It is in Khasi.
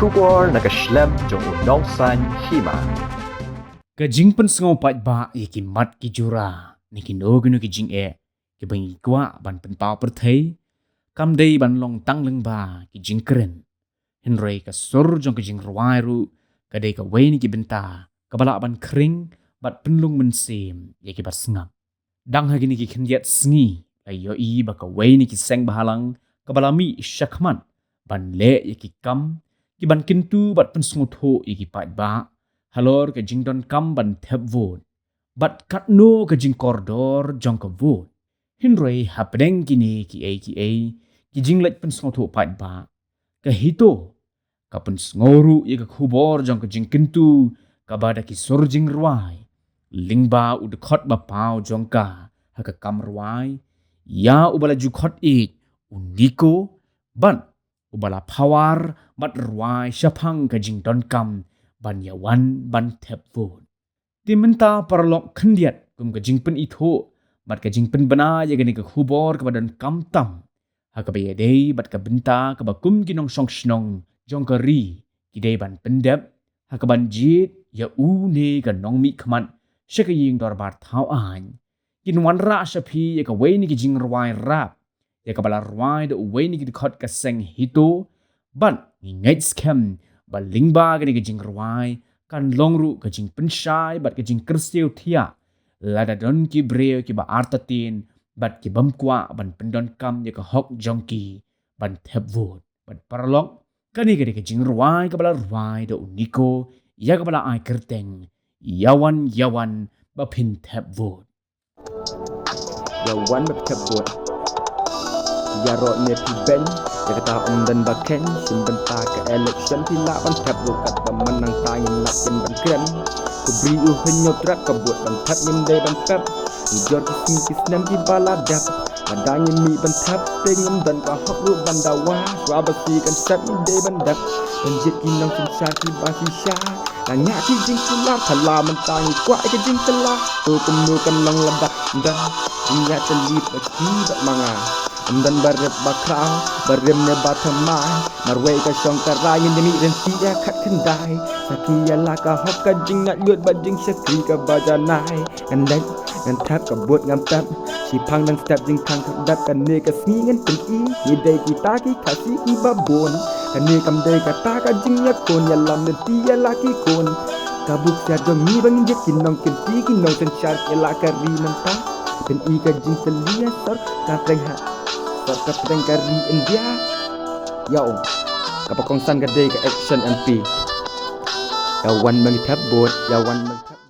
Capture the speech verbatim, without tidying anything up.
Khubor na ka shlem jong u Nongsaiñ Hima. Ka jingpynsngew paidbah ïa ki mat ki jura ne kino kino ki jingeh kiba ngi kwah ban pynpaw pyrthei kam dei ban long tang lyngba ki jingkren. Hynrei ka sur jong ka jingrwai ruh ka dei kawei na ki bynta kaba lah ban khring bad pynlong mynsiem ïa kiba sngap. Dang ha kine ki khyndiat sngi la ïohi ba kawei na ki seng bhalang kaba la mih shakhmat ban leh ïa ki kam ki ban kyntu bad pynsngewthuh ïa ki paidbah halor ka jingdonkam ban thep vote bad katno ka jingkordor jong ka vote. Hynrei hapdeng kine kiei kiei ki jingleit pynsngewthuh paidbah, ka HITO ka pynsngew ruh ïa ka khubor jong ka jingkyntu kaba da ki sur jingrwai lyngba u dkhot ba paw jong ka ha ka kam rwai ïa uba la ju khot ïeit u Nico bad uba la phawar bad rwai shaphang ka jingdonkam ban ïawan ban thep vote. Te mynta paralok, khyndiat kum ka jingpynithuh bad ka jingpynbna ïa kane ka khubor kaba donkam tam ha kaba ïadei bad ka bynta kaba kum ki nongshong shnong jong ka ri ki dei ban pyndep ha kaban jied ïa une ka nongmihkhmat sha ka ïing dorbar thaw aiñ. Kin wanrah sha phi ïa kawei na ki jingrwai rap ïa kaba la rwai da uwei na ki dkhot ka seng HITO bad ngi ngeit skhem ba lyngba kane ka jingrwai kan long ruh ka jingpynshai bad ka jingkyrsiew thiah lada don ki briew kiba artatien bad ki bym kwah ban pyndonkam ïa ka hok jong ki ban thep vote. Bad paralok, kane ka dei ka jingrwai kaba la rwai da u Nico ïa kaba la ai kyrteng Ïawan Ïawan ba phin thep vote. Ïawan ba thep vote. Ïaroh ne phi beiñ ïa kata, ym don ba kheiñ. Shim bynta ka election phi lah ban thep ruh katba man nangta ngim lah ban kren. Ko briew u hynñiew tret ka vote ban thep ngim dei ban pep. Ngi jor ki sngi ki snem kiba la dep. Lada ngim mih ban thep te ngim don ka hok ruh ban dawa. Shuwa ba sngi kan sep ngi dei ban dep. Ban jied ki nongsynshar kiba shisha. Nang ïa ki jingkular thala mynta ngi kwah ki jingkylla. To kumno kan long lada ym don jingïatylli bad ki bad ma nga. Ym don ba rep ba khraw, ba rim ne ba thymmai. Marwei ka shong ka rai ngin ïa mih ryntih ïa khatkhyndai. Sakhi ïa la ka hok ka jingngeit lut bad jingshakri kaba janai. Ngan leit ngan thep ka vote ngam pep. Shiphang dang step jingkhang khang dep kane ka sngi ngan pyni. Ngi dei kita ki Khasi kiba bun. Kane kam dei kata ka jingïakhun ïalam lynti ïa la ki khun. Ka buh ksiar jong ngi ba ngin jied ki nongkynti ki nongsynshar ïa la ka ri mynta. Pyni ka jingtylli ïa sorkar pdeng ha sorkar pdeng ka ri India. Ïa ong kaba kongsan ka dei ka Action MP. Ïawan ba ngi thep vote, ïawan ba ngi thep.